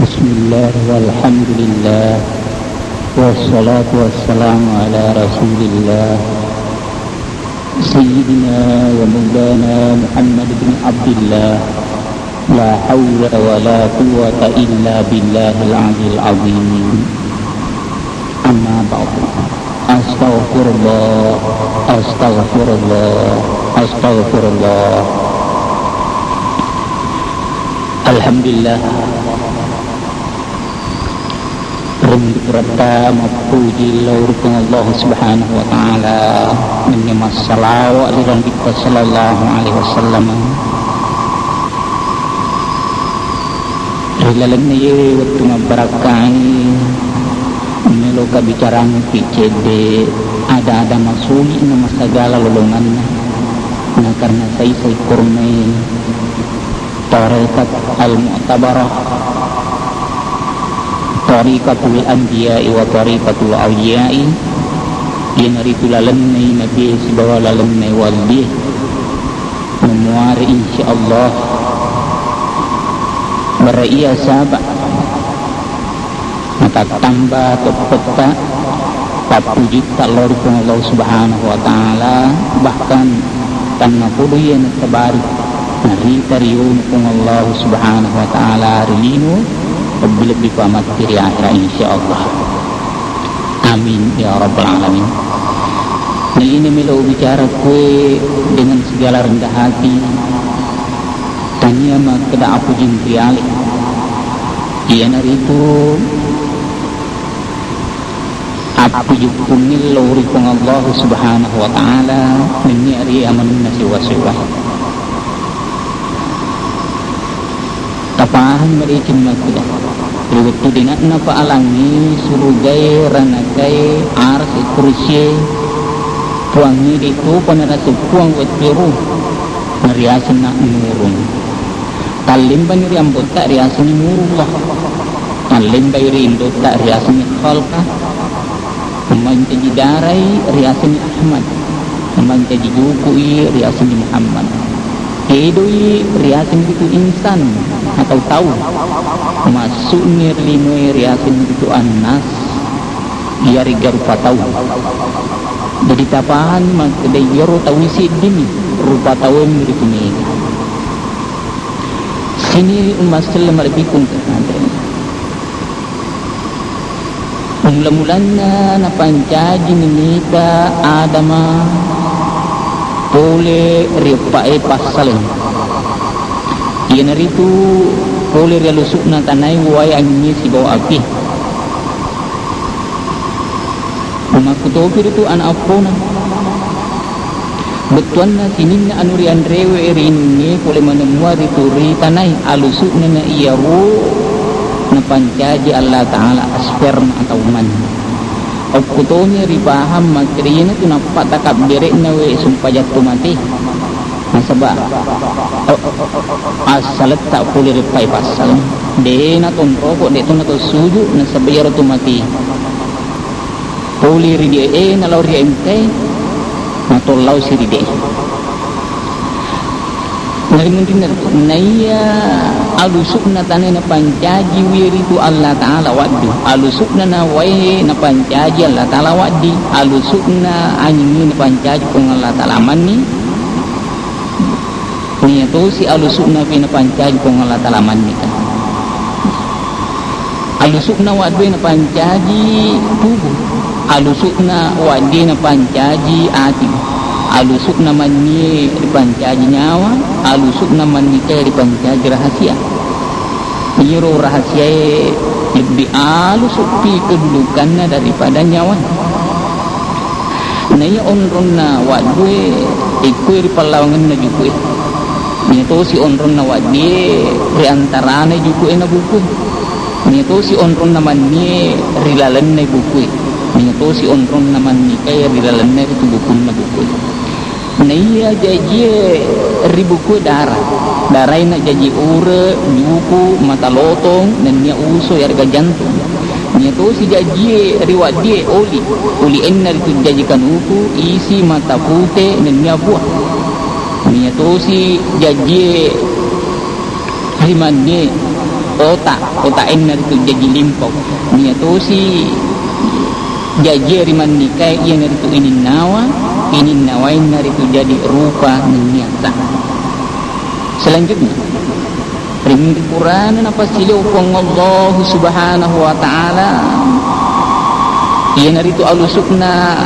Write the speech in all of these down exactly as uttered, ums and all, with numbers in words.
بسم الله والحمد لله والصلاة والسلام على رسول الله سيدنا ومولانا محمد بن عبد الله. لا حول ولا قوة إلا بالله العلي العظيم. أما بعد. أستغفر الله، أستغفر الله، أستغفر الله. الحمد لله. Ri munri puratta mappuji lao ri Puang Allah Subhanahu wa Ta'ala, nennia massalawa ri Nabitta sallallahu alaihi wasallam. Ri lalenna iye wettu mabbarakkai, meloka bicarangki cedde, ada-ada masuli na masagala lolonganna, na karena saisai kormai tarekat al-mu'tabarah, tariqatul anbiya'i wa tariqatul awliya'i, iyanaritu lalennai nabie sibawa lalennai walie. Memuare insyaallah bara iya saba' matattamba toppetta pappujitta lao ri Puang Allah Subhanahu wa Ta'ala, bahkan tannapodo iya natabari narita riolo Puang Allah Subhanahu wa Ta'ala ri lino lebbi-lebbi pa matti ri akhera insyaallah. Amin ya rabbal alamin. Nalini melo bicara kue dengan segala rendah hati, tania makkeda apujing riale. Iyanaritu appujukkungngi lao ri Puang Allah Subhanahu wa Ta'ala, nennia ri amanunna siwa-siwa. Tapahang madeceng makkeda, ri wettu dina'na pa alangnge, surugae, ranakai, arsi, kursie, Puangnge de' topa naraseng Puang wettu ero nariasenna nurun. Tallembani ri ambotta riasengngi nurullah. Tallembai ri indotta riasengngi khalqa. Mancaji darai riasengngi Ahmad. Mancaji jukui riasengngi Muhammad. Tedoi riaseng ritu insan atau tau. Massu'ni ri linoe riaseng ritu annas, iyarega rupa tau. Jadi tapahang makkeda iyaro tau siddimi rupa tau ritu mega. Sini umma selleng malebbiku engka. Mula-mulanna napangcaji Nabitta Adama pole ri eppa'e passaleng. Iyanaritu pole ri alusu'na tanae, wae, angingnge sibawa api. Makkutopi ritu ana' appona. Bettuanna sininna anu rianrewe ri inungnge pole maneng mua ritu ri tanae, alusu'na na iyaro napancaji Allah Ta'ala sperma atau mani. Okkotomi ripahang makkeda iyanatu nappa takabbere'na we sumpajang to mate. Nasaba, o-, assaletta pole ri eppae passaleng. De' natonroko, de' to nato suju, nasaba iyaro to mate. Pole ri die e nalao ri engkae, natollau si ri die. Narimunrinna ritu, naiya alusu'na tanae napancaji wie ritu Allah Ta'ala waddu, alusu'na na wae napancaji Allah Ta'ala waddi, alusu'na angingnge napancaji Puang Allah Ta'ala manni, nia tosi alusu'na fi napancaji Puang Allah Ta'ala manni ka. Alusu'na waddue napancaji tubu, alusu'na waddie napancaji ati, alusu'na mannie ripancaji nyawa, alusu'na mannikae ripancaji rahasia. Iyaro rahasiae lebbi alusu'pi kedudukanna daripada nyawana. Naiya onronna waddue ikkue ri pallawangenna jukue. Nia tosi onronna waddie ri antarana jukue na bukue. Nia tosi onronna mannie ri lalenna bukue. Nia tosi onronna mannikae ri lalenna ritu bukunna bukue. Naiya jajie ri bukue dara, daraina jaji ure, juku, mata lotong, nennia uso yarega jantung. Nia tosi jajie ri waddie oli, oli enna ritu jaji kanuku, isi, mata pute, nennia buah. Nia tosi jajie ri mannie, Otak, otak enna ritu jaji limpau. Nia tosi jaji ri mannikae iyanaritu ininnawa, ininnawaenna ritu jadi rupa nenniata. Selanjutnya, ri purana napasilio Puang Allahu Subhanahu wa Ta'ala, iyanaritu alusukna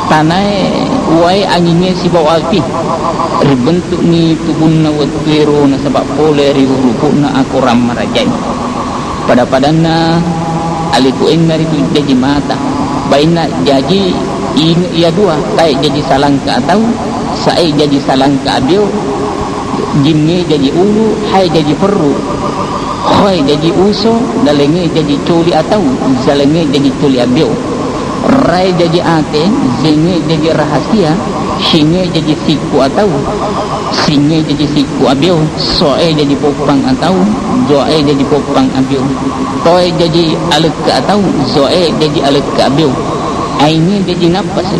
tanae, wae, angingnge sibawa api. Ribentukni tubunna wettuero nasaba pole ri rurupu'na akorang marajae. Pada-padanna alifu enna ritu jaji mata, bainna jaji inu iya dua, tae jaji salangka atau sae jaji salangka abio, jingnge jaji ulu, hae jaji perru, khoe jaji uso, dalengnge jaji coli atau zalengnge jaji coli abio. Rae jaji ate, zengnge jaji rahasia, shingnge jaji sikku atau, singnge jaji sikku abio, soe jaji poppang atau, joae jaji poppang abio, toe jaji alekka atau, zoe jaji alekka abio, aingnge jaji nappase,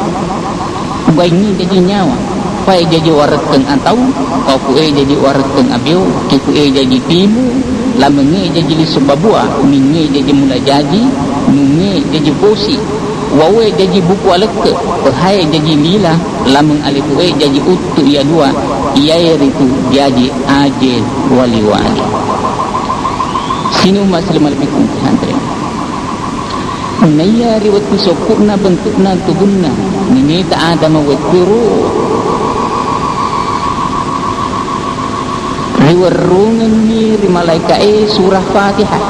baingnge jaji nyawa, fae jaji warekkeng atau, kaku'e jaji warekkeng abio, kiku'e jaji timu, lamengnge jaji lisu babua, mingnge jaji mula jaji, nungnge jaji posi, waue jaji buku alekke, pehae jaji lila, lameng alifu'e jaji uttu iya dua, iyae ritu jaji aje wali-wali. Sini umma' selama lebih kunci santre. Naiya ri wettu sokku'na bentukna tubunna, ninita Adama wettuero riwerrungenni ri malaika'e surah Fatihah.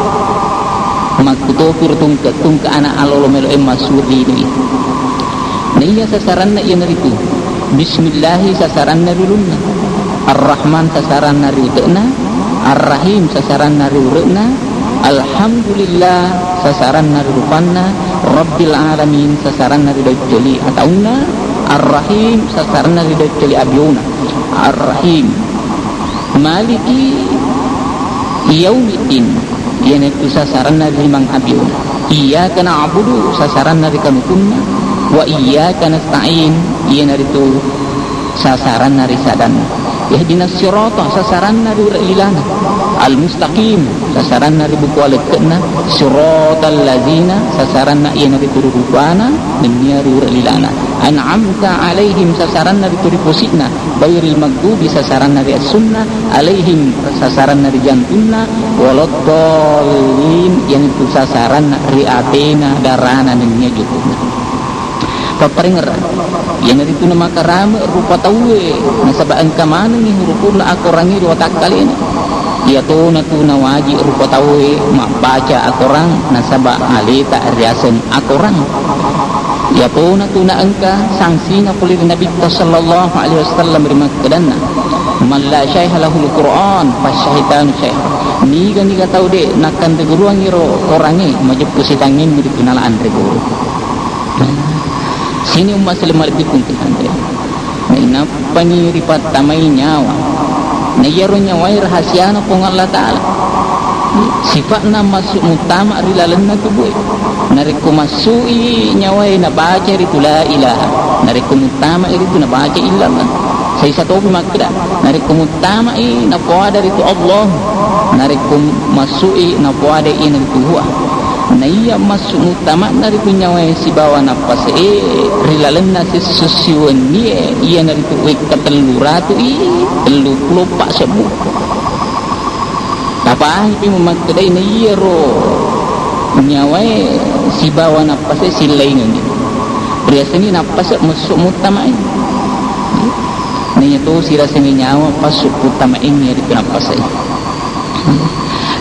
Makkutopiro tungke-tungke ana' alolo melo'e massu ri linoe. Naiya sasaranna iyanaritu, Bismillahi sasaranna ri ulunna, Ar-Rahman sasaranna ri ute'na, Ar-Rahim sasaranna ri ure'na, Alhamdulillah sasaranna ri rupanna, Rabbil Alamin sasaranna ri doccoli ataunna, Ar-Rahim sasaranna ri doccoli abiona. Ar-Rahim. Maliki Yaumiddin, iyanaritu sasaranna ri limang abiona. Iyyaka na'budu sasaranna ri kanukunna, wa iyyaka nasta'in, iyanaritu sasaranna ri sadanna. Ihdinas sirata sasaranna ri ure' lilana. Al-mustaqim sasaranna ri buku alekke'na. Siratal ladzina sasaranna iyanaritu ri rupana nennia ri ure' lilana. An'amta alaihim sasaranna ritu ri posi'na. Ghairil maghdubi sasaranna ri assunna, alaihim sasaranna ri jantunna, waladdallin iyanaritu sasaranna ri atena darana nennia juku'na. Papparingerra, iyanaritu namakarame rupa tauwe, nasaba engka manengngi hurupunna akorangnge ri watakkalena. Iyatonatu nawaji rupa tauwe mabbaca akorang, nasaba aleta riaseng akorang. Iyatonatu naengka sangsina pole ri Nabitta sallallahu alaihi wasallam ri makkedanna, "Man la syaiha lahul Qur'an, fasyaitanu syaiha." Niga-niga tau de' nakkande guruangngi ro korangnge, majeppu setangngenni ritu nala anre guru. Sini umma' selama lebih kunci santai. Nainappani ripattamai nyawa. Na iyaro nyawae rahasiana Puang Allah Ta'ala. Sifa'na massu' muttama' ri lalenna tubue. Narekko massu'i nyawae nabaca ritu la ilaha. Narekko muttama'i ritu nabaca illallah. Saisa topi makkeda, narekko muttama'i napoada ritu Allah. Narekko massu'i napoada iyanaritu hua. Naiya massu' muttama'na ritu nyawae sibawa nappase'e ri lalenna sessu siwennie, iyanaritu wekka tellu ratu'i tellu pulo eppa sebbu. Tapahangipi mumakkedai naiyaro nyawae sibawa nappase sillaingengngi. Riasengngi nappase massu' muttama'i. Naiya tosi riasengngi nyawa passu' puttama'ingngi ritu nappase.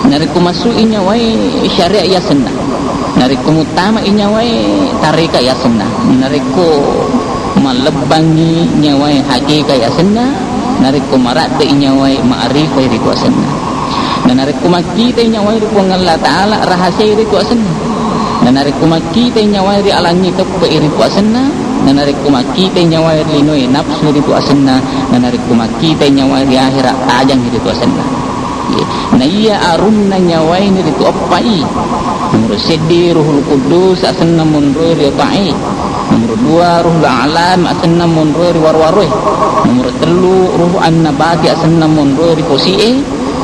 Narekko massu'i nyawae syariat yasenna. Narekko muttama'i nyawae tareka yasenna. Narekko mallebbangngi nyawae hakeka yasenna. Narekko maradde'i nyawae ma'rifai ritu asenna. Na narekko makkitai nyawae ri Puang Allah Ta'ala rahasiai ritu asenna. Na narekko makkitai nyawae ri alangngi teppe'i ritu asenna. Na narekko makkitai nyawae ri linoe nafsu ritu asenna. Na narekko makkitai nyawae ri ahera tajangngi ritu asenna. Naiya arunna nyawae ritu eppai. Nomoro seddi Ruhul Quddus asenna monroe ri otae. Nomoro dua Ruhul Alam asenna monroe ri waro-waroe. Nomoro tellu Ruh Annabati asenna monroe ri posi'e.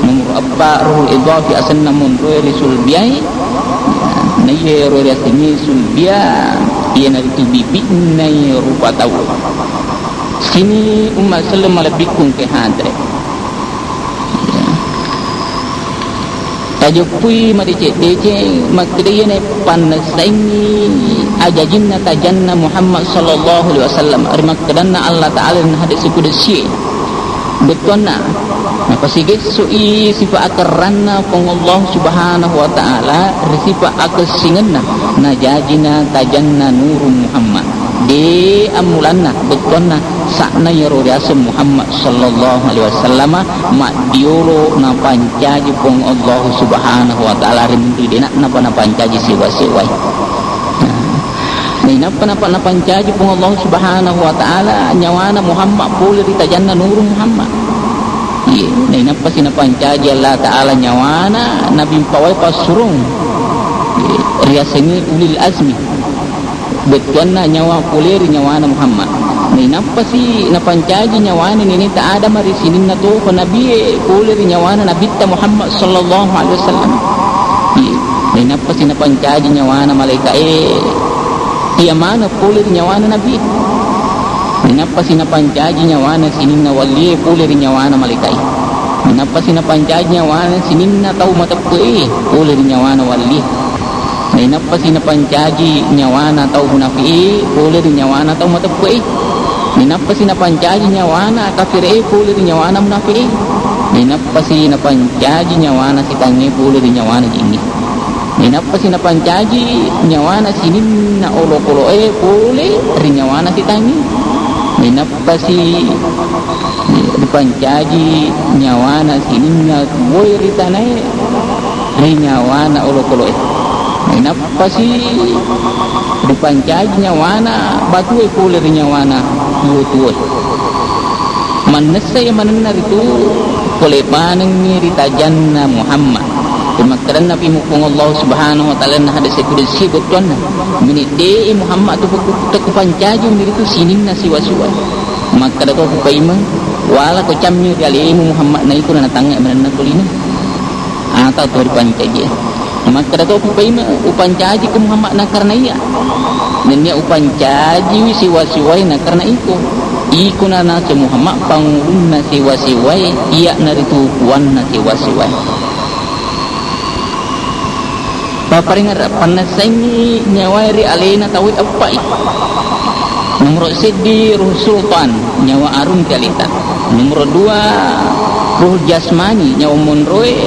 Nomor eppa, ruhul idhafi asenna monroe ri sulbiae, naiya ero riasengnge sulbia, iyanaritu bibi'nai rupa tau. Sini umma selleng malebbikkung ke hadre. Tajoppui madeceng-deceng, makkeda iyana pannessaingngi ajajinna tajanna Muhammad sallallahu alaihi wasallam, ri makkedanna Allah Ta'ala ri hadis kudussie. Bettuanna, napasigessui sifa akerranna Puang Allah Subhanahu wa Ta'ala ri sifa akessingenna, najajina tajanna Nurung Muhammad. De ammulanna, bettuanna, sa'na iyaro riaseng Muhammad sallallahu alaihi wasallama maddiolo napancaji Puang Allah Subhanahu wa Ta'ala ri munri dena'napa napancaji sewa-sewai. Nah, nainappa napa-, napancaji Puang Allah Subhanahu wa Ta'ala nyawana Muhammad pole ri tajanna Nurung Muhammad. Iye, nainappasi napancaji Allah Ta'ala nyawana nabi mpawai passurung. Iye, riasengngi ulil azmi. Bettuanna nyawa pole ri nyawana Muhammad. Nainappasi napancaji nyawana neneta Adam ri sininna tofa nabie pole ri nyawana Nabitta Muhammad sallallahu alaihi wasallam. Iya. Nainappasi napancaji nyawana malaika'e iya maneng pole ri nyawana nabi. Nainappasi napancaji nyawana sininna wallie pole ri nyawana malaika'e. Nainappasi napancaji nyawana sininna tau mateppe'e pole ri nyawana wallie. Nainappasi napancaji nyawana tau munafi'e pole ri nyawana tau mateppe'e. Nainappasi napancaji nyawana kafire'e pole ri nyawana munafi'e. Nainappasi napancaji nyawana sitangnge pole ri nyawana jingnge. Nainappasi napancaji nyawana sininna olokolo'e pole ri nyawana sitangnge. Nainappasi ripancaji nyawana sininna tuwoe ri tanae ri nyawana olokolo'e. Nainappasi ripancaji nyawana batue pole ri nyawana tuwo-tuwoe. Mannessa iya manenna ritu pole manengngi ri tajanna Muhammad. Makkedanna Nabi Muhammad Allah Subhanahu wa Ta'ala na hadis kudsi bettuanna, meni de'i Muhammad tu peku-, tekupancaji meni ritu sininna siwa-siwa. Makkeda to ku paimeng, wala ko cammi ri alemu Muhammad na iko na natangnga manenna ko lino. Atau to ripancaji. Makkeda to ku paimeng, upancaji ko Muhammad na karena iya. Nennia upancajiwi siwa-siwae na karena iko. Iko na naseng Muhammad pangulunna siwa-siwae, iya naritu puanna siwa-siwae. Paparingerra, pannessaingngi nyawae ri alena tauwe eppai. Nomoro seddi, ruh sultan, nyawa arung ri aleta. Nomoro dua, ruh jasmani, nyawa monroe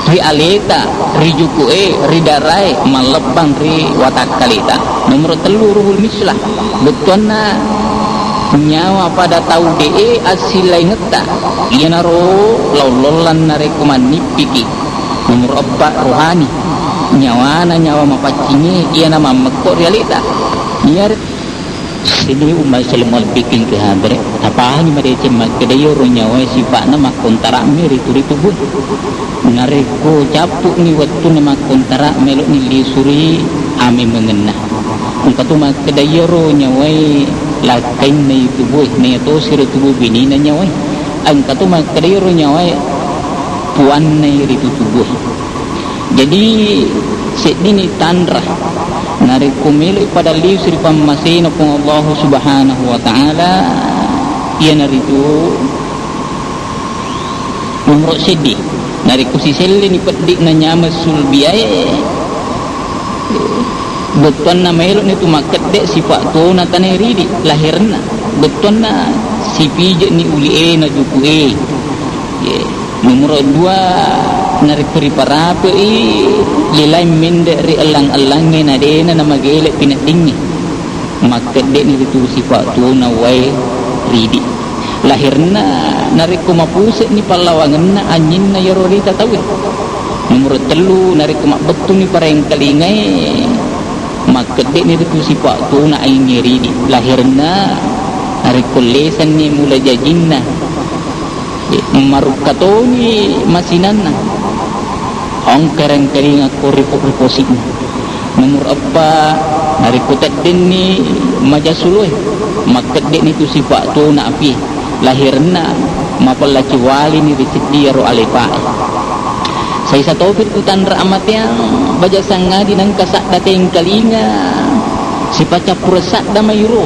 ri aleta, ri juku'e, ri darae, mallebbang ri watakkaleta. Nomoro tellu, ruhul mislah, bettuanna nyawa pada tau de'e assilaingetta, iyanaro laollollang narekko mannippiki. Nomoro eppa, rohani, nyawana nyawa mapaccingnge iyana mammekko ri aleta. Iyare-, sini umma Islam malebbiking ke hadere, tapahangi madeceng makkeda iyaro nyawae sipa'na makkontara'mi ritu ri tubue. Narekko cappu'ni wettunna makkontara' melo'ni lisuri ame mengenna. Engka to makkeda iyaro nyawae lakkainna i tubue, naiya tosi ri tubu binina nyawae. Engka to makkeda iyaro nyawae puannai ritu tubue. Jadi, seddini tanra narekko melo'i pada lisu ri pammasena Puang Allahu Subhanahu wa Ta'ala, iyanaritu nomoro seddi. Narekko siselleni peddi'na nyameng sulbiae, bettuanna maeloni tu makkedde sifa' tuona tanae ridi laherenna. Bettuanna sipije'ni uli'e na juku'e. Ye. Nomoro dua, narekko riparape'i, lilaing mende ri ellang-ellangnge na dena namagele pineddingnge. Makkedde'ni ritu sifa' tuona wae ridi. Laherenna narekko mapuse'ni pallawangenna anyinna iyaro rita tauwe. Nomoro tellu, narekko mabbettuni parengkalingae, makkedde'ni ritu sifa' tuona aingnge ridi. Laherenna narekko lesanni mula jajinna, marukka toni masinanna. Ongkereng kelinga ko ripo-, riposi'na. Nomor eppa, narekko teddenni maja suloe, makkedde'ni tu sifa' tuona api. Laherenna Mapella ciwalini ri siddi iyaro alepae. Saisa topi ritu tanra amateang, baja sangadi nengka sadda tengkalinga, sipacappureng sadda mairo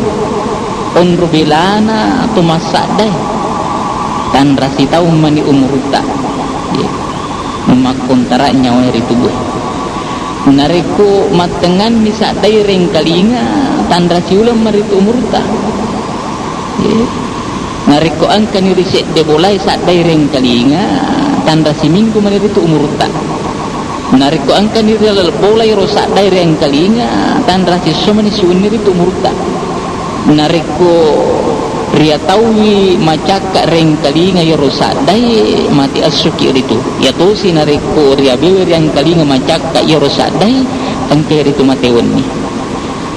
onro belana to massaddae. Tanra sitaung mani umurutta. Ye. Makkontara nyawae ri tubue. Narekko mattengnganni saddai rengkalinga, tanra siuleng maritu umurutta. Ye. Narekko engkani ri sedde bolae saddai rengkalinga, tanra siminggu mani ritu umurutta. Narekko engkani ri laleng bolae ro saddai rengkalinga, tanra siesso mani siwenni ritu umurutta. Narekko riataui macakka rengkalinga iyaro saddai, mati essoki ritu. Iyatosi narekko riabewe riangkalinga macakka iyaro saddai, engkai ritu mate wenni.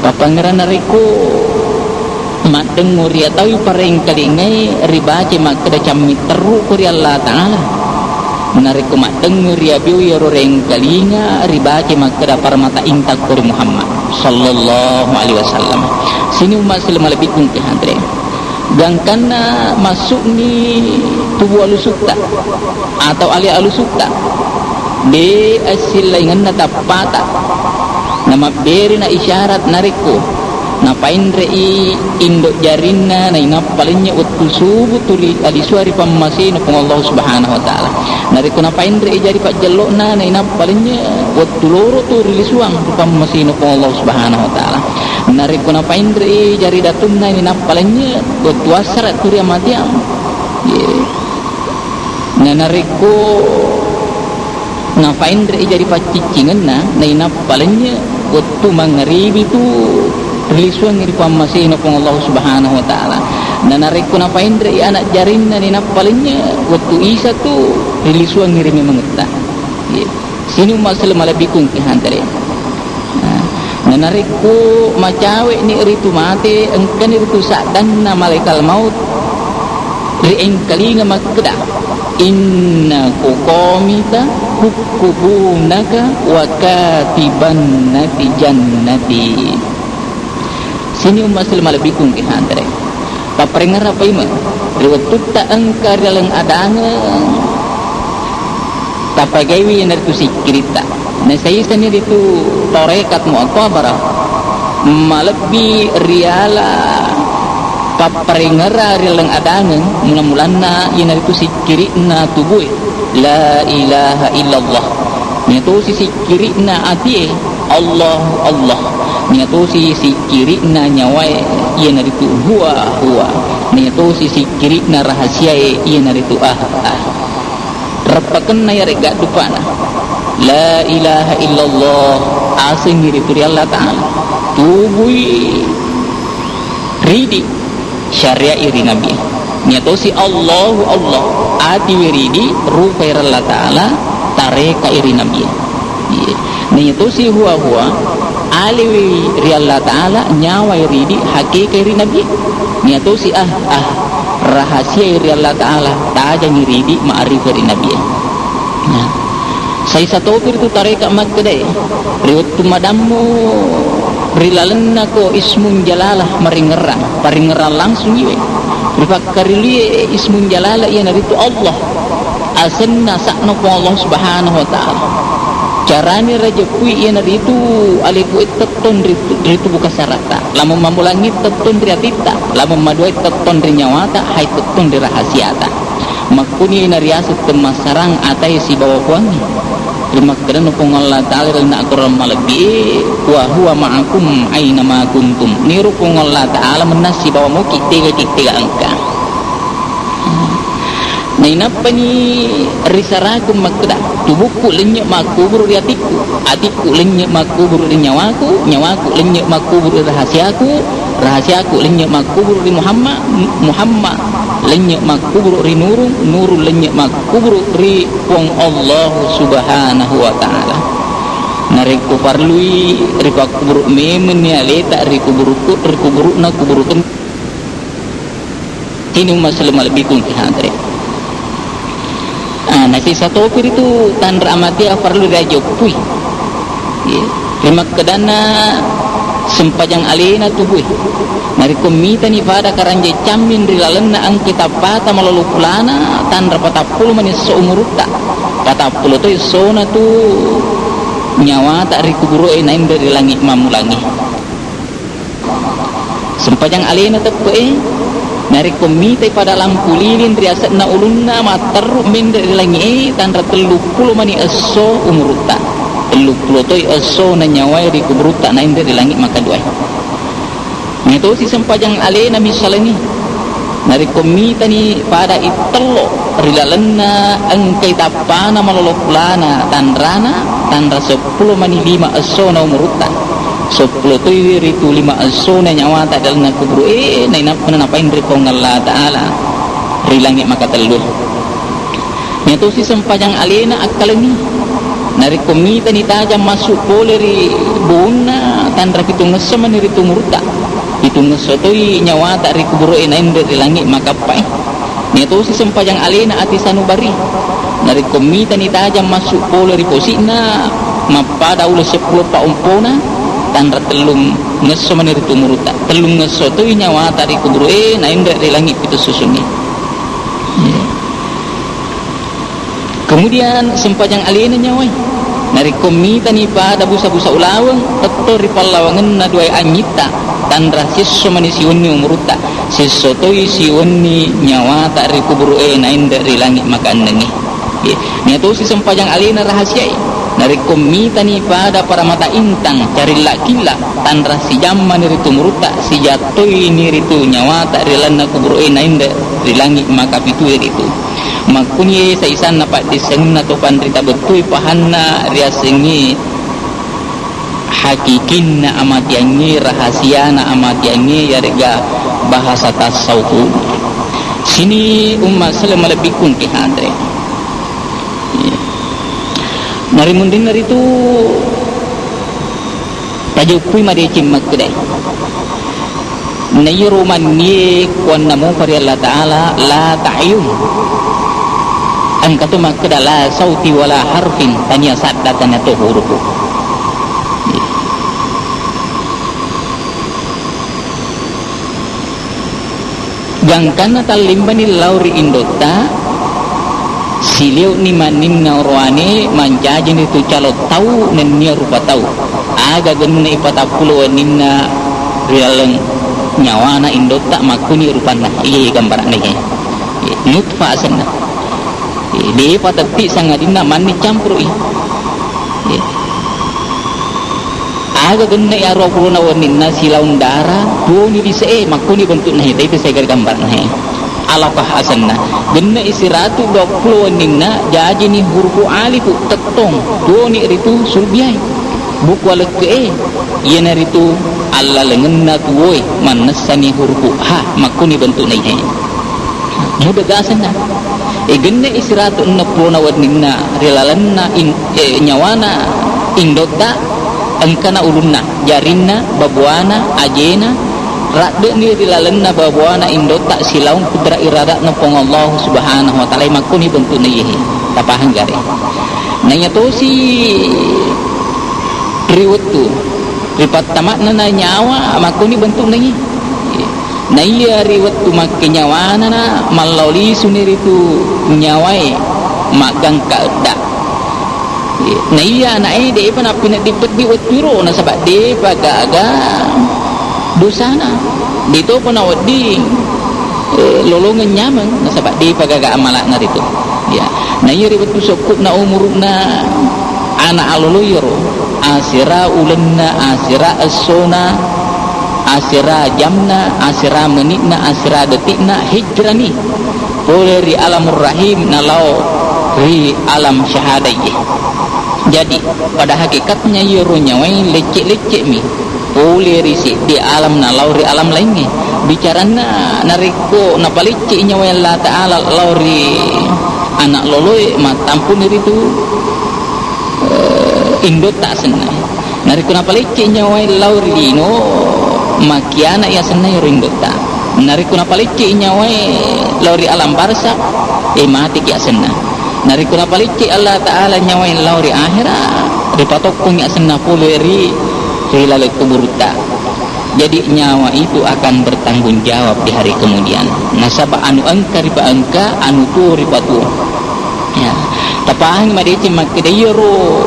Pappangngerang narekko maddengngo riataui parengkalingae ribaca makkeda cammitterru ko ri Allah Ta'ala. Narekko maddengngo riabewe iyaro rengkalinga ribaca makkeda paramata intakko ri Muhammad sallallahu alaihi wasallam. Sini umma' selama lebih kungke hadre. Gangkanna massu'ni tubu alusutta atau ali alusutta, de assillaingenna tappata. Namabberina isyarat narekko napainre'i indo' jarinna nainappa lennye' wettu subu tuli alisua ri pammasena Puang Allah Subhanahu wa Ta'ala. Narekko napainre'i jari pajjello'na nainappa lennye' wettu loro tu rilisuang ri pammasena Puang Allah Subhanahu wa Ta'ala. Narekko napainre'i jari datunna nainappa lennye' wettu assara' tu ri amatiang. Ye. Na narekko napainre'i jari pacciccingenna, nainappa lennye' wettu mangngaribi tu rilisuangngi ri pammasena Puang Allah Subhanahu wa Ta'ala. Na narekko napainre'i ana' jarinna nainappa lennye' wettu isa tu rilisuangngi ri memengetta. Ye. Sini umma' selleng malebbiku engke hadere. Nah, na narekko macawe'ni ritu mate, engkani ritu saddanna malaikal maut ri engkalinga makkeda, "Inna kuqamita hukubunaka wa katibanna fi jannati." Sini umma' selleng malebbiku engke hadere. Papparengngerang paimeng, ri wettutta engka ri laleng adangeng, tapagaiwi iyanaritu sikkiritta. Nasaisani ritu tarekat mu'tabarah, malebbi riala papparengngerang ri laleng adangeng, mula-mulanna iyanaritu sikkiri'na tubue, la ilaha illallah. Niyatosi sikkiri'na atie, Allahu Allah. Niyatosi sikkiri'na nyawae, iyanaritu huwa huwa. Niyatosi sikkiri'na rahasiae, iyanaritu ah, ah. Reppakenna yaregga dupana, la ilaha illallah, asengngi ritu ri Allah Ta'ala. Tubui ridi syaria'i ri Nabi. Niyatosi Allahu Allah, atiwi ridi rupai ri Allah Ta'ala, tarekai ri Nabi. Iya. Niyatosi huwa huwa, aliwi ri Allah Ta'ala, nyawai ridi hakikai ri Nabi. Niyatosi ah, ah, rahasiai ri Allah Ta'ala, tajangi ridi ma'rifai ri Nabi. Nah. Saisa topi ritu tareka makkedae, ri wettu madammu ri lalennako ismun jalalah maringerrang, paringerrang langsung iwe. Ripakkarilui ismun jalalah iyanaritu Allah. Asenna sa'na Puang Allah Subhanahu wa Ta'ala. Carani rajeppui iyanaritu aleku ettettong ri, ri tubu kasarata. Lamong mammulangi tettong ri atitta, lamong maduai tettong ri nyawata, hai tettong ri rahasiata. Makkuni nariaseng temmassarang atae sibawa Puangnge. Rimakkedanna Puang Allah Ta'ala ri lalenna Akorang malebbi e, "Wa huwa ma'akum aina ma kuntum." Niro Puang Allah Ta'ala mennang sibawa moki tega-tega engka. Nainappani risarakeng makkeda, "Tubukku lennye makkuburu ri atikku, atikku lennye makkuburu ri nyawaku, nyawaku lennye makkuburu ri rahasiaku, rahasiaku lennye makkuburu ri Muhammad, Muhammad lennye makkuburu ri Nurung, Nurung lennye makkuburu ri Puang Allahu Subhanahu wa Ta'ala." Narekko parlui ripakkuburu memenni aleta ri kuburuku, ri kuburu'na kuburu tem-, Ini umma selleng malebbiku engke hadere. Ah, nasisa topi ritu tanra amatia parlu riajoppui. Ye. Rimakkedanna Sempajang alena tubue. Narekko mitani pada karanjai cammin ri lalenna engkai tappata malolo pulana, tanra patappulo mani esso umurutta. Patappulo toi essona tu nyawata ri kuburu'e naenre ri langi mammulangngi. Sempajang alena teppe'e, narekko mitai pada lampu lilin ri ase'na ulunna matterru menre ri langi'e, tanra telluppulo mani esso umurutta. Telluppulo toi esso na nyawae ri kuburutta naenre ri langi makaduae. Metosi sempajang alena missalengi. Narekko mitani pada ittello ri lalenna engkai tappana malolo pulana tanrana, tanra seppulo mani lima essona umurutta. Seppulo toi ritu lima essona nyawata ri lalenna kuburu e, nainappa napainre Puang Allah Ta'ala ri langi makatellu. Metosi sempajang alena akkalengi. Narekko mitani tajang massu pole ri bounna, tanra pitungngesso mani ritu umurutta. Pitungngesso toi nyawata ri kuburu'e naenre ri langi makappae. Metosi sempajang alena ati sanubari. Narekko mitani tajang massu pole ri posi'na, mappada uleng seppulo pa ompona, tanra tellungngesso mani ritu umurutta. Tellungngesso toi nyawata ri kuburu'e naenre ri langi pitu susungnge. Kemudian sempajang alena nyawai. Narekko mitani pada busa-busa ulaweng, tetto ri pallawangenna duae anyitta, tanra siesso mani siwenni umurutta, siesso toi siwenni nyawata ri kuburu'e naenre ri langi makaennengnge. Ye, metosi sempajang alena rahasiae. Narekko mitani pada paramata intang carilla-killa, tanra sijang mani ritu umurutta, sijang toini ritu nyawata ri lalenna kuburu'e naenre ri langi makapitue ritu. Makkunie saisanna paddissengenna to panrita bettue pahanna riasengnge hakikinna amatiangnge, rahasiana amatiangnge, yarega bahasa tasawuf. Sini umma selleng malebbiku engke hadere. Iya. Narimunrinna ritu tajoppui madeceng makkedae. Naiyaro mannie kuanna mupa ri Allah Ta'ala, la ta'yun. Engka to makkeda la sauti wala harfin, tania sadda, tania to hurufu. Gangkanna tallimbani lao ri indotta, silio'ni manninna orowane, mancajini tu calo tau nennia rupa tau. Aga genne'i patappulo wenninna ri laleng nyawana indotta, makkuni rupanna. Iye gambara'na iye. Nutfa asenna. De'pa tetti sangadinna manni campuru'i. Aga genne'i aruwa pulona wenninna silaong dara, tuoni lise'e, makkuni bentu'na he, taitu siaga gambarna he. Alaqah asenna. Genne'i siratu duappulo wenninna, jajini hurufu alifu, tettong, tuoni ritu sulbiai. Buku alekke'e, iyanaritu allalengenna tuwoe, mannessani hurufu ha, makkuni bentu'na he. Muda gasenna. E, genne'i siratu enneng pulona wenninna ri lalenna in-, e, nyawana indotta, engkana ulunna, jarinna, babuana, ajena, radde'ni ri lalenna babuana indotta silaong kudra irada'na Puang Allah Subhanahu wa Ta'ala, makkuni bentu'na iyehe. Tapahang gare. Naiya tosi ri wettu ri pattama'na na nyawa, makkuni bentu'na iye. Naiya ri wettu makkenyawana na mallao lisuni ritu nyawae maggangka edda. Naiya ana'e de'pa nappineddi peddi wettuero, nasaba de'pa gaga dosana. De'topa nawedding, eh, lolongeng nyameng, nasaba de'pa gaga amala'na ritu. Ya. Naiya ri wettu sokku'na umuru'na ana' alolo iyaro, asera ulenna, asera essona, asera jamna, asera meni'na, asera deti'na, hijrani pole ri alamur rahim nalao ri alam syahadaiye. Jadi, pada hakikatnya iyaro nyawae lecce-lecce'mi pole ri seddi alam nalao ri alam laingnge. Bicaranna narekko napalecce'i nyawae Allah Ta'ala lao ri ana' loloe, mattampuni ritu, eh, indotta asenna. Narekko napalecce'i nyawae lao ri lino, makiana'i asenna iyaro indotta. Narekko napalecce'i nyawae lao ri alam barsa, eh, mateki asenna. Narekko napalecce Allah Ta'ala nyawae lao ri ahera, ripatokkongngi asenna pole ri, ri laleng kuburutta. Jadi nyawa itu akan bertanggung jawab di hari kemudian. Nasaba anu engka ripaengka, anu tuo ripatuo. Ya. Tapahangi madeceng makkeda iyaro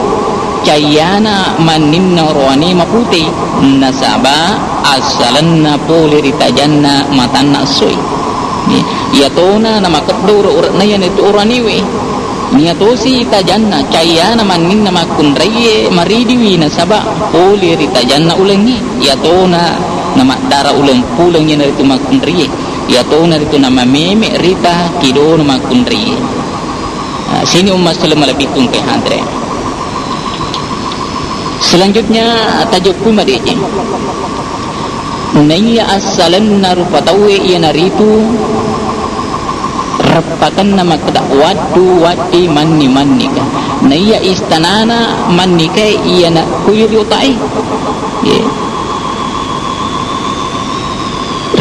cayyana manninna orowane maputei, nasaba assalenna pole ri tajanna matanna essoi. Ya. Iyatona namakeddo ure-ure'na iyanaritu orowanewe. Nia tosi tajanna, cayyana manninna makkunraiye maridiwi nasaba pole ri tajanna ulengnge. Iyatona namaddara uleng puleng iyanaritu makkunraiye. Iyatona ritu namameme rita kidona makkunraiye. Ah, sini umma selleng malebbiku engkae hadere. Selanjutnya, tajeppu madeceng. Naiya assalenna rupa tauwe iyanaritu reppakenna makkeda waddu, waddi, manni, mannika. Naiya istanana mannikae iyana kuwi ri otae. Ye.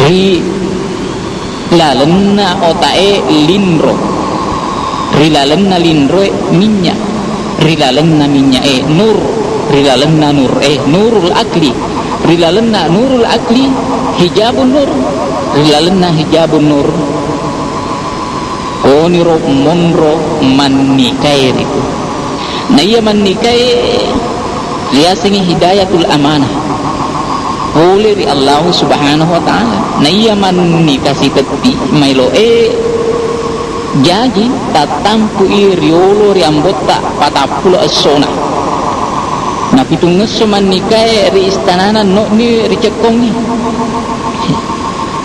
Ri lalenna otae linro, ri lalenna linroe minnya, ri lalenna minyae nur, ri lalenna nur'e nurul akli, ri lalenna nurul akli hijabun nur, ri lalenna hijabun nur koniro monro mannikae ritu. Naiya mannikae riasengngi hidayatul amanah pole ri Allahu Subhanahu wa Ta'ala. Naiya manni tasitetti maeloe jaji, tattampui riolo ri ambotta patappulo essona. Napitungngesso mannikae ri istanana no'ni ricekkongngi.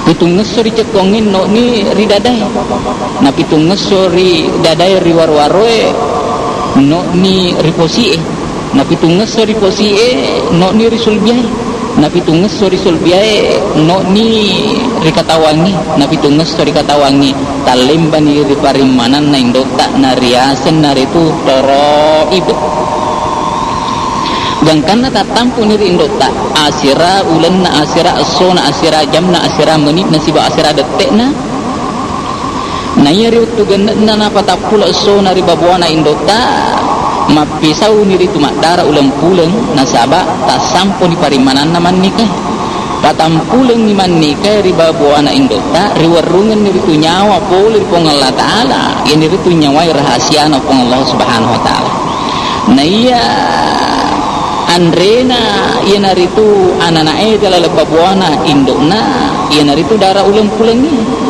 Pitungngesso ricekkongngi no'ni ridadae. Napitungngesso ridadae ri waro-waroe no'ni riposi'e. Napitungngesso riposi'e no'ni risulbiae. Napitungngesso risulbiae no'ni rikatawangngi. Napitungngesso rikatawangngi tallembani ri parimmananna indotta nariaseng naritu toroib. Gangkanna tattampu'ni ri indotta asera ulenna, asera essona, asera jamna, asera meni'na, siba asera dette'na. Naiya ri wettu genne'na napatappulo essona ri babuana indotta, mappisauni ritu maddara uleng puleng, nasaba tassamponi parimmananna mannikae. Patampulengngi mannikae ri babuana indotta, riwerrungenni ritu nyawa pole ri Puang Allah Ta'ala, iyanaritu nyawae rahasiana Puang Allah Subhanahu wa Ta'ala. Naiya anrena iyanaritu anana'e ri laleng babuana indo'na, iyanaritu dara uleng pulengngi.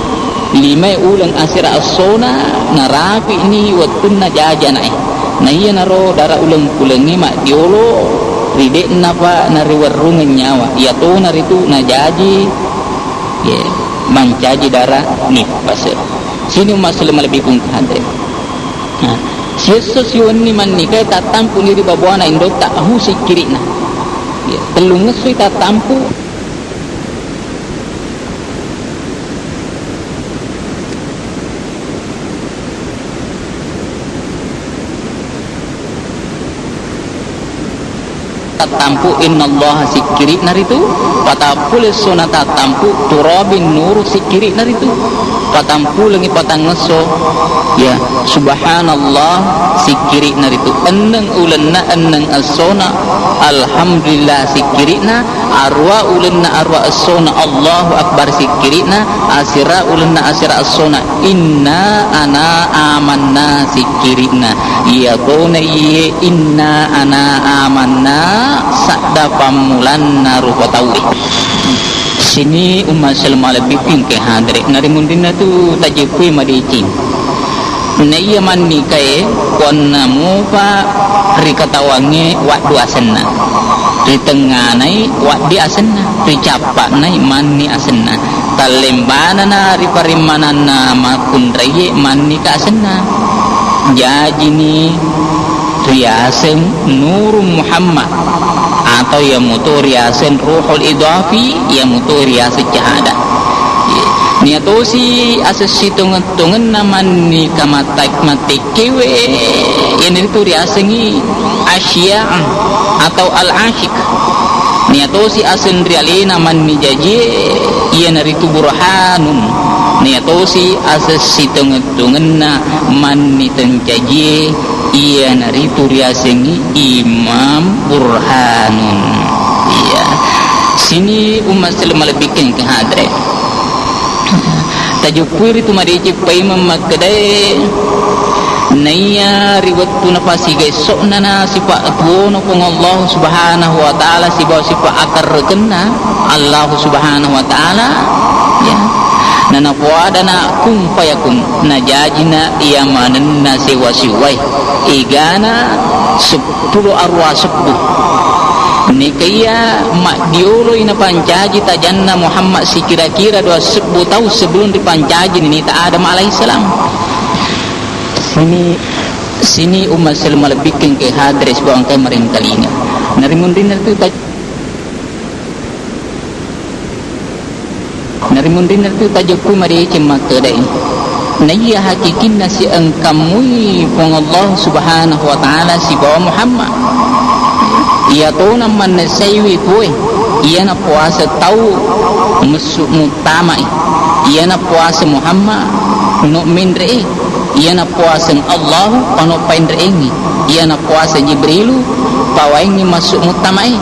Limae uleng asera essona narapi'ni wettunna jaji ana'e. Naiyanaro dara uleng pulengngi maddiolo ri de'napa nariwerrungeng nyawa, iyatonaritu najaji, ye, mancaji dara nippase. Sini umma selleng malebbiku engka hadere. Nah, siesso siwenni mannikae tattampu'ni ri babuana indotta, hu sikkiri'na. Ya, tellungngessoi tattampu. Tattampu innallaha sikkiri'na ritu, patampulo essona tattampu turabin nuru sikkiri'na ritu, patampulengngi patangngesso, ya, subhanallah sikkiri'na ritu, enneng ulenna enneng essona alhamdulillah sikkiri'na, arwa ulenna arwa essona Allahu Akbar sikkiri'na, asera ulenna asera essona inna ana amanna sikkiri'na. Iyatona iye inna ana amanna sadda pammulanna rupa tauwe. Sini umma selleng malebbiku engka hadere. Narimunrinna tu tajeppui madeceng. Naiya mannikae, kuanna mupa ri katawangnge waddu asenna, ri tengnganai waddi asenna, ri cappa'nai manni asenna. Tallembanana ri parimmananna makkunraie mannika asenna. Jajini riaseng Nurung Muhammad atau iyamuto riaseng Ruhul Idafi, iyamuto riaseng Cahada. Nia tosi aseng sitongeng-tongenna manni kamatta-, mattekkewe, iyanaritu riasengngi Asyiah atau Al-Asyiq. Nia tosi aseng ri alena manni jajie, iyanaritu Burhanun. Nia tosi aseng sitongeng-tongenna manni tencajie, iyanaritu riasengngi Imam Burhanun. Iya. Ini umma selleng malebbikkeng ke hadre. Tajuppui ritu madeceng paimeng makkedae, naiya ri wettu napasiga esso'na na sipa tuono Puang Allah Subhanahu wa Ta'ala sibawa sipa akarrekenna Allah Subhanahu wa Ta'ala, ya. Nanapoadana kun fayakun, najajina iya manenna sewa-sewae. Egana seppulo arwa sebbu. Nekaiya maddioloi napancaji tajanna Muhammad sikira-kira dua sebbu taung sebelum ripancaji ninita Adam alaihissalam. Sini, sini umma selleng malebbikkeng ke hadre sibawa engkae marengkalinga. Narimunrinna tu taj- Narimunrinna tu tajeppu madeceng makkedae, naiya hakikinna siengkammui Puang Allah Subhanahu wa Ta'ala sibawa Muhammad. Iyatona mannessaiwi tuoe, iyana puasa tau messu muttama'i, iyana puasa Muhammad no menre'e. Iyana puaseng Allahu pano paenre'engngi, iyana puaseng Jibrilu pawaengngi massu muttamae.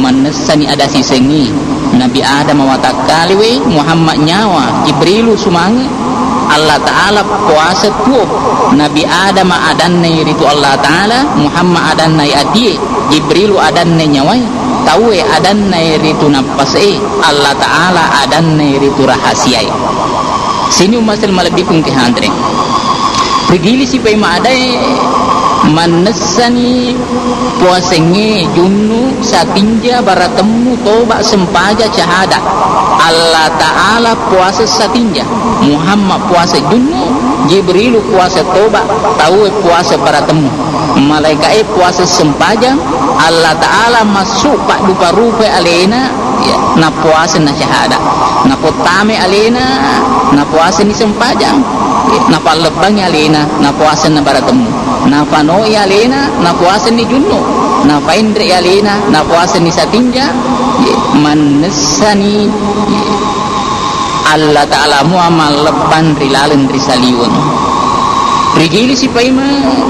Mannessani ada sisengngi, Nabi Adam watakkalewe, Muhammad nyawa, Jibrilu sumange. Allah Ta'ala puasa tuo, Nabi Adam adannai ritu Allah Ta'ala, Muhammad adannai atie, Jibrilu adannai nyawae, tauwe adannai ritu nappasee, Allah Ta'ala adannai ritu rahasiae. Sini umma selleng malebbikkung ke hadre. Rigili sipai madae mannessani puasengnge junnu, satinja, baratemmu, toba, sempaja, cahada. Allah Ta'ala puasa satinja, Muhammad puasa junnu, Jibrilu puasa toba, tauwe puasa baratemmu. Malaika'e puasa sempajang, Allah Ta'ala massu paddupa-rupai alena, ya, napuasa na syahada. Napottame alena, napuasa ni sempajang. Ya, napallebbangi alena, napuasa na baratemmu. Napanoi alena, napuasa ni junnu. Napaenre alena, napuasa ni satinja. Ya, mannessani, ya. Allah Ta'ala mua mallebbang ri laleng ri saliweng. Rigili sipaimeng,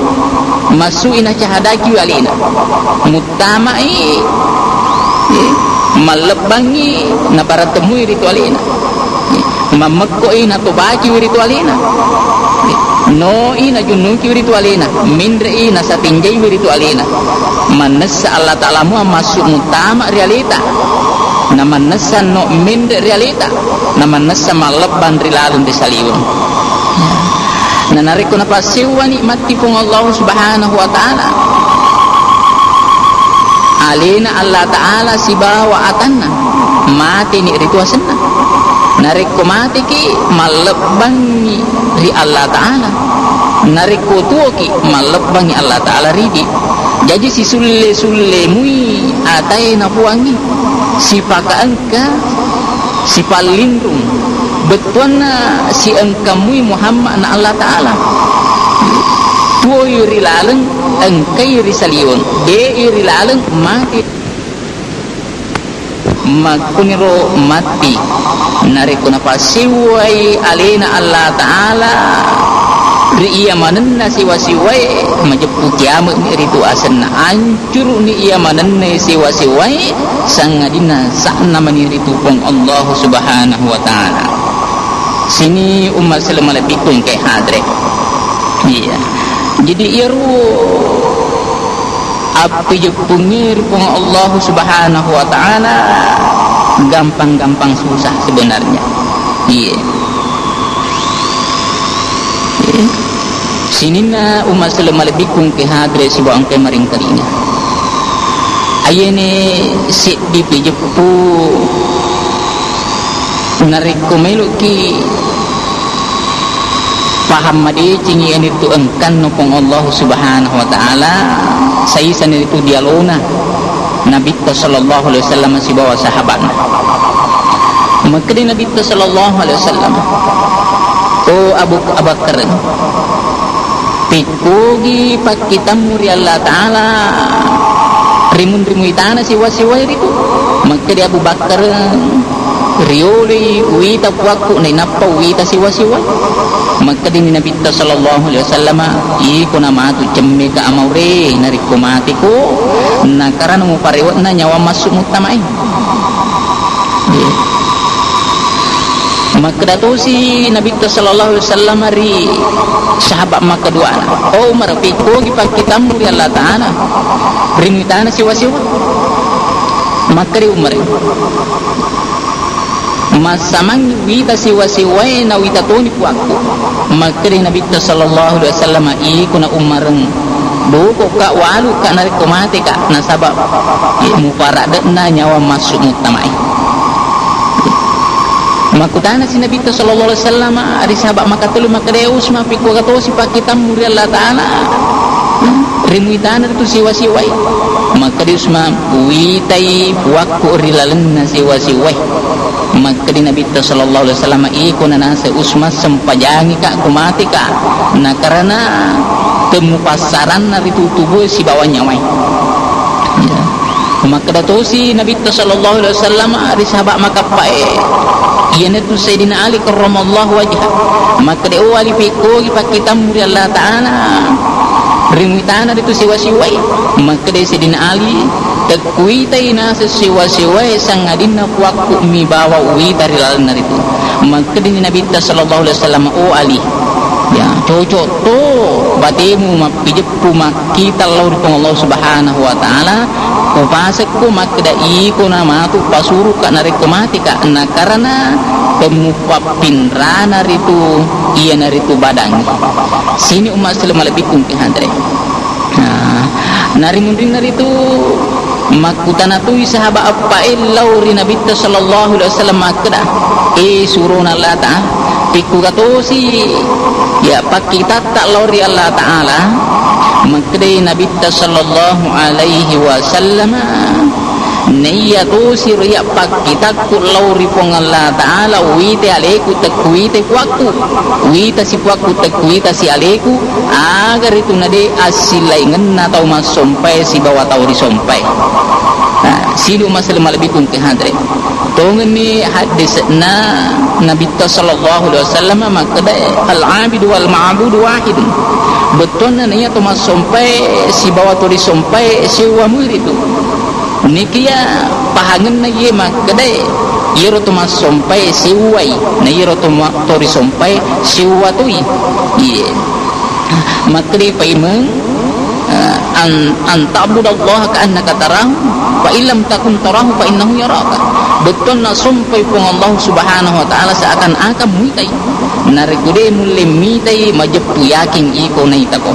massu'i nacahadaki alena. Muttama'i, eh, mallebbangngi nabaratemui ritu alena. Eh, mammekko'i natobakiwi ritu alena. Eh, noi najunnukiwi ritu alena. Menre'i nasatinjaiwi ritu alena. Mannessa Allah Ta'ala mua massu muttama ri aleta. Namannessa no menre ri aleta. Namannessa mallebbang ri laleng ri saliweng. Na narekko napassewwani matti Puang Allah Subhanahu wa Ta'ala, alena Allah Ta'ala sibawa atanna, mateni ritu asenna. Narekko mateki, mallebbangngi ri Allah Ta'ala. Narekko tuoki, mallebbangngi Allah Ta'ala ridi. Jaji sisulle-sullemui atae napuangngi, sipakaengka, sipallinrung, bettuanna siengkammui Muhammad na Allah Ta'ala. Tuoi ri laleng, engkai ri saliweng, de'i ri laleng, mate. Makkuniro matti, narekko napassewwai alena Allah Ta'ala ri iya manenna siwa-siwae, majeppu kiame'ni ritu asenna, ancuru'ni iya manenna siwa-siwae, sangadinna sa'na mani ritu Puang Allah Subhanahu wa Ta'ala. Sini umma selleng malebbiku engkae hadre. Iya. Jadi iyaro appejeppungnge ri Puang Allah Subhanahu wa Ta'ala gampang-gampang susah sebenarnya. Iya. Iya. Sininna umma selleng malebbiku engkae hadre sibawa engkae marengkalinga. Ayene seddi pejeppu narekko meloki paham madecengi iyanaritu engkanna Puang Allah Subhanahu wa Ta'ala, saisani ritu dialona Nabitta sallallahu alaihi wasallam sibawa sahabatna. Makkeda Nabitta sallallahu alaihi wasallam, "O Abu Bakar, pekkogi pakkitammu ri Allah Ta'ala rimunri muitana siwa-siwae ritu?" Makkeda Abu Bakar, "Rioloi uwita puakku nainappa uwita siwa-siwae." Makkedani Nabitta sallallahu alaihi wasallam, "Iko namatu cemmeka amaure, narekko mateko, nakarana muparewe'na nyawa massu muttamae." Makkeda tosi Nabitta sallallahu alaihi wasallam ri sahabat makkeduana, "Oh Umar, pikkogi pakkitammu ri Allah Ta'ala, ri muitana siwa-siwa?" Makkeda Umar, "Massamangngi wita siwa-siwae nawita toni puakku." Makkeda Nabitta sallallahu alaihi wasallam, "Iko na Umareng, doko ka, walu ka narekko mate ka, nasaba muparadde'na nyawa massu muttamae." Makkutanasi Nabitta sallallahu alaihi wasallam ri sahabat makatelu makkeda, "Usma, pikkuaga tosi pakkitammu ri Allah Ta'ala, ri muitana ritu siwa-siwae?" Makkeda Usma, "Witai puakku ri lalenna siwa-siwae." Makkeda Nabitta sallallahu alaihi wasallam, "Iko nanase Usma, sempajangi ka, kumate ka, nakarana temmupassaranna ritu tubue sibawa nyawae." Ya. Makkeda tosi Nabitta sallallahu alaihi wasallam ri sahabat makappae, iyanatu Sayyidina Ali karramallahu wajha. Makkeda, "Oh Ali, pikkogi pakkitammu ri Allah Ta'ala, ri muitana ritu siwa-siwae?" Makkeda Sayyidina Ali, "Tekkuitai naseng siwa-siwae, sangadinna puakku mi bawa uwita ri lalenna ritu." Makkedani Nabitta sallallahu alaihi wasallam, "Oh Ali, ya, cocok to batemu mappijeppu makkita lao ri Puang Allah Subhanahu wa Ta'ala, upasekko makkeda iko na matu pasuruka narekko mateka, nakarana temmupappinrana ritu iyanaritu badangnge." Sini umma' selleng malebbiku engke hadere. Nah, narimunrinna ritu makkutana toi sahaba' eppa'e lao ri Nabitta sallallahu alaihi wasallam makkeda, "Eh, surona Allah Ta'ala, pikkuga tosi ya pakkitatta lao ri Allah Ta'ala?" Makkedai Nabitta sallallahu alaihi wasallam, "Naiya tosi ro iya pakkitakku lao ri Puang Allah Ta'ala, uwita aleku tekkuwita puakku, uwita si puakku tekkuwita si aleku, aga ritu nade assilaingenna tau massompae sibawa tau risompae." Nah, sidu masele malebbiku engke hadere. Tongenni haddese'na Nabitta sallallahu alaihi wasallam makkeda, "Al-abidu wal ma'budu wahidun." Bettuanna naiya to massompae sibawa to risompae sewwa mui ritu. Nikiya pahangenna iye makkedae, iyaro to massompae sewwai, na iyaro to ma-, to risompae sewwa toi. Iye. Makkedai paimeng, eh, an, an ta'budallaha ka'annaka tarahu, fa in lam takun tarahu fa innahu yaraka. Bettuanna sompai Puang Allah Subhanahu wa Ta'ala seakan-akan muitai. Narekko de mulle mitai, majeppu yakin iko naitako.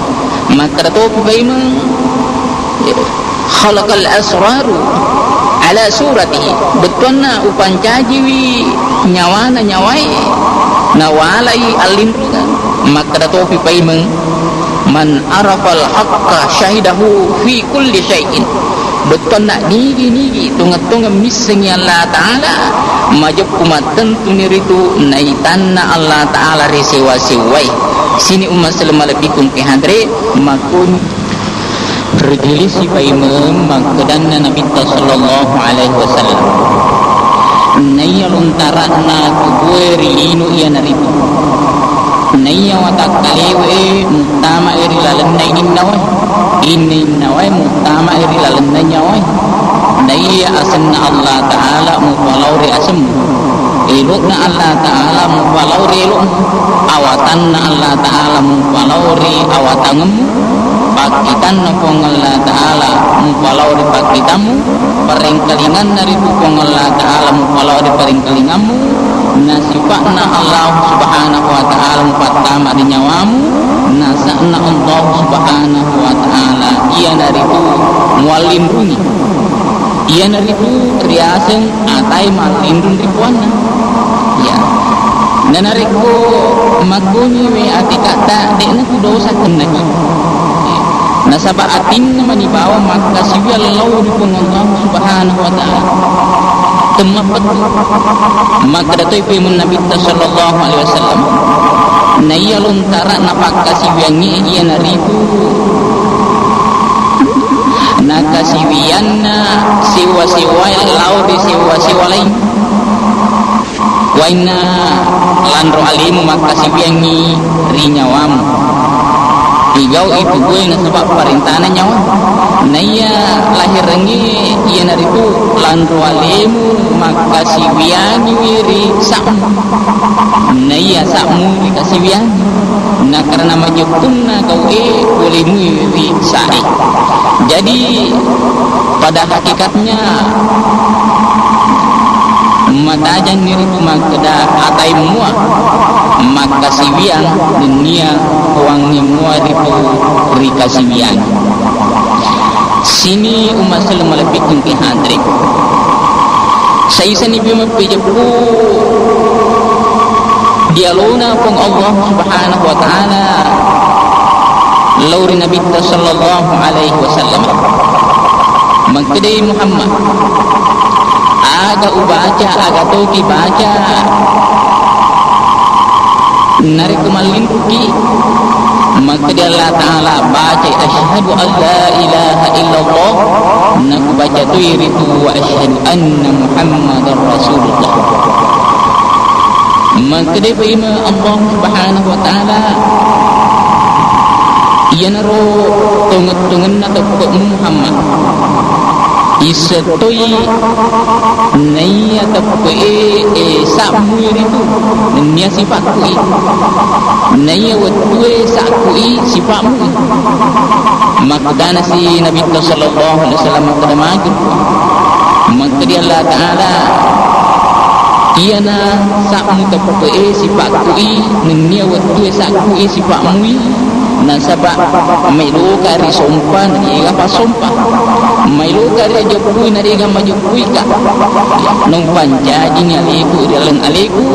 Makkeda topi paimeng, khalaqal asraru ala suratihi. Bettuanna upancajiwi nyawana nyawae, nawalai allinrungeng. Makkeda topi paimeng, "Man arafal haqqa syahidahu fi kulli syai'in." Bettuanna nigi-nigi tongeng-tongeng missengngi Allah Ta'ala, majeppu mattentuni ritu naitanna Allah Ta'ala ri sewa-sewai. Sini umma' selleng malebbiku engke hadere, makkuni Rijilisi paimeng makkedanna Nabitta sallallahu alaihi wasallam. Naiya lontara'na tubue ri lino iyanaritu. Naiya watakkalewe muttama'i ri lalenna ininnawae. Inninnawae muttama'i ri lalenna nyawae. Naiya asenna Allah Ta'ala mupalao ri asemmu. Elo'na Allah Ta'ala mupalao ri elo'mu. Awatanna Allah Ta'ala mupalao ri awatangemmu. Pakkitanna Puang Allah Ta'ala mupalao ri pakkitammu, parengkalinganna ritu Puang Allah Ta'ala mupalao ri parengkalingammu, na sipa'na Allah Subhanahu wa Ta'ala mupattama ri nyawamu, nasa'na Allah Subhanahu wa Ta'ala iyanaritu muallinrungi. Iyanaritu riaseng atae mallinrung ri puanna. Ya. Nanarekko makkoniwe atikadda, de'na tu dosa kennaki. Nasaba atinna mani bawang makkasiwiang lao ri Puang Allah Subhanahu wa Ta'ala. Temmappettu. Makkeda toi paimeng Nabitta sallallahu alaihi wasallam, naiya lontara napakkasiwiangngi iyanaritu nakasiwianna sewa-sewae lao ri sewa-sewa laing. Wainna lanro alemu makkasiwiangngi ri nyawamu. Igau itu gue nasaba parentana nyawa. Naiya lahirengngi iyanaritu Anro alemu makkasiwiyangiwi ri sa'mu. Naiya sa'mu ri kasiwiyangi. Na karena majeppunna gau'e ulemui ri sa'e. Jadi, pada hakikatnya, matajanni ritu makkeda atai mua makkasiwiyang nennia puangnge mua ritu ri kasiwiyangi. Sini umma selleng malebbiku engkae hadere. Saisani bima pejeppu dialona Puang Allah Subhanahu wa Ta'ala lao ri Nabitta sallallahu alaihi wasallam. Makkedai Muhammad, aga ubaca, aga toki baca narekko mallintuki? Makkeda Allah Ta'ala, bacai, "Asyhadu an la ilaha illallah," nakubaca toi ritu, "Wa asyhadu anna Muhammadar Rasulullah." Makkedai paima Allah Subhanahu wa Ta'ala, iyanaro tongeng-tongenna teppe'mu Muhammad. Isseng toi naiya teppe'e, e, sa'mu ritu, nennia sipa'ku i. Naiya wettue sa'ku i, sipa'mu i. Makkedanasi Nabitta sallallahu alaihi wasallam, makkeda magi. Makkedi Allah Ta'ala, iyana sa'mu teppe'e sipa'ku i, nennia wettue sa'ku i, sipa'mu i. Nasaba mailoka ri sompa, nariega passompa. Mailoka ri ajeppui, nariega majeppuika. Naupancajini aleku ri laleng aleku.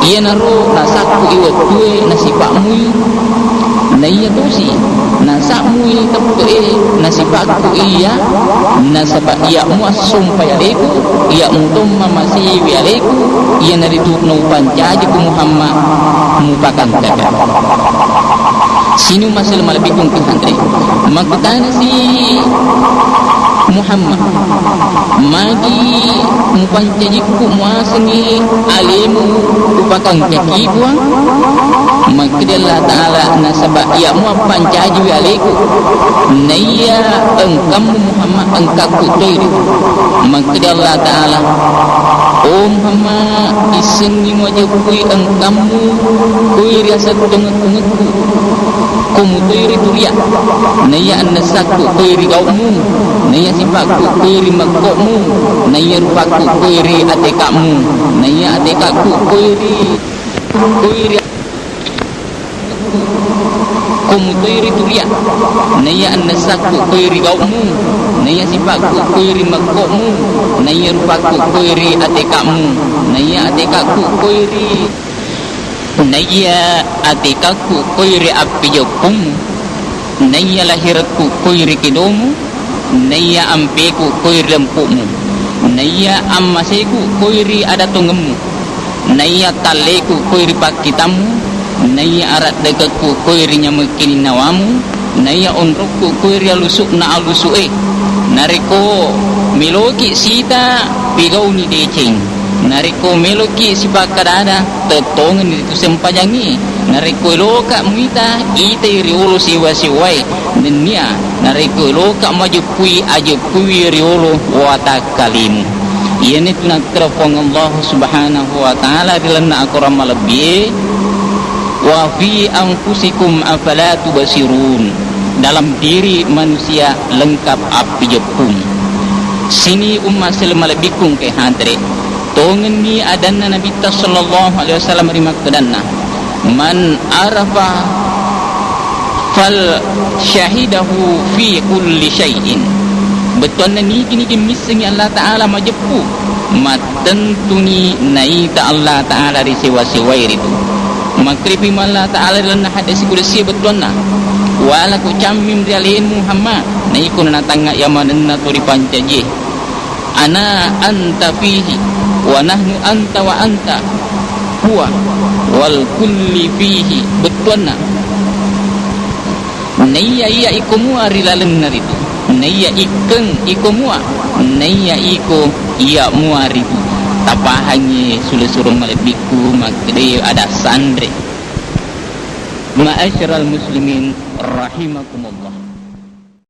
Iyanaro nasa'ku i wettue, nasipa'mu i. Naiya tosi, nasa'mu i teppe'e, nasipa'ku iya. Nasaba iya mua sompai aleku, iya mutomma masiwi aleku, iyanaritu naupancajiku Muhammad mupakangkaka. Sini umma selleng malebbiku engkae hadere. Makkutanasi Muhammad, magi mupancajikku muasengngi alemu upakangkaki Puang? Makkeda Allah Ta'ala, nasaba iya mua pancajiwi aleku, naiya engkammu Muhammad engkakku toi ritu. Makkeda Allah Ta'ala, "O Muhammad, issengngi muajeppui engkammu koi ri aseng tongeng-tongengku, ko mutoi ri turia. Naiya annessakku koi ri gau'mu, naiya sipakku koi ri mekko'mu, naiya rupakku koi ri ateka'mu, naiya atekakku koi ri, koi ri ko mutoi ri turia. Naiya annessakku koi ri gau'mu, naiya sipakku koi ri mekko'mu, naiya rupakku koi ri ateka'mu, naiya atekakku koi ri, naiya atekakku koi ri appijeppummu, naiya lahirekku koi ri kedomu, naiya ampeku koi ri lempu'mu, naiya ammaseku koi ri ada tongemmu, naiya talleku koi ri pakkitammu, naiya araddekekku koi ri nyameng kininnawamu, naiya onrokku koi ri alusu'na alusu'e. Narekko meloki sita, pegauni deceng. Narekko meloki sipakkada-ada, tettongenni ritu sempajangnge. Narekko eloka muita, itai riolo sewa-sewae. Nennia, narekko eloka majeppui, ajeppui riolo watakkalemu. Iyanitu nakkeda Puang Allah Subhanahu wa Ta'ala ri lalenna akorang malebbie, "Wa fi anfusikum afala tubsirun." Dalam diri manusia lengkap appijeppung. Sini umma selleng malebbiku engkae hadere. Tongenni adanna Nabitta sallallahu alaihi wasallam ri makkedanna, "Man arafa fal syahidahu fi kulli syai'in." Bettuanna nigi-nigi missengngi Allah Ta'ala majeppu, mattentuni naita Allah Ta'ala ri sewa-sewae ritu. Makkeripi Allah Ta'ala ri lalenna hadis kudusi bettuanna, "Wala kucammim ri alemu Muhammad, naiko nanatangnga iya manenna to ripancajie." Ana anta fihi, wa nahnu anta wa anta huwa, wal kulli fihi, bettuanna. Naiya iya iko mua ri lalenna ritu, naiya ikkeng iko mua, naiya iko iya mua ritu. Tapahangngi sule surung malebbikku makkeda ada sanre. Ma'asyiral muslimin rahimakumullah.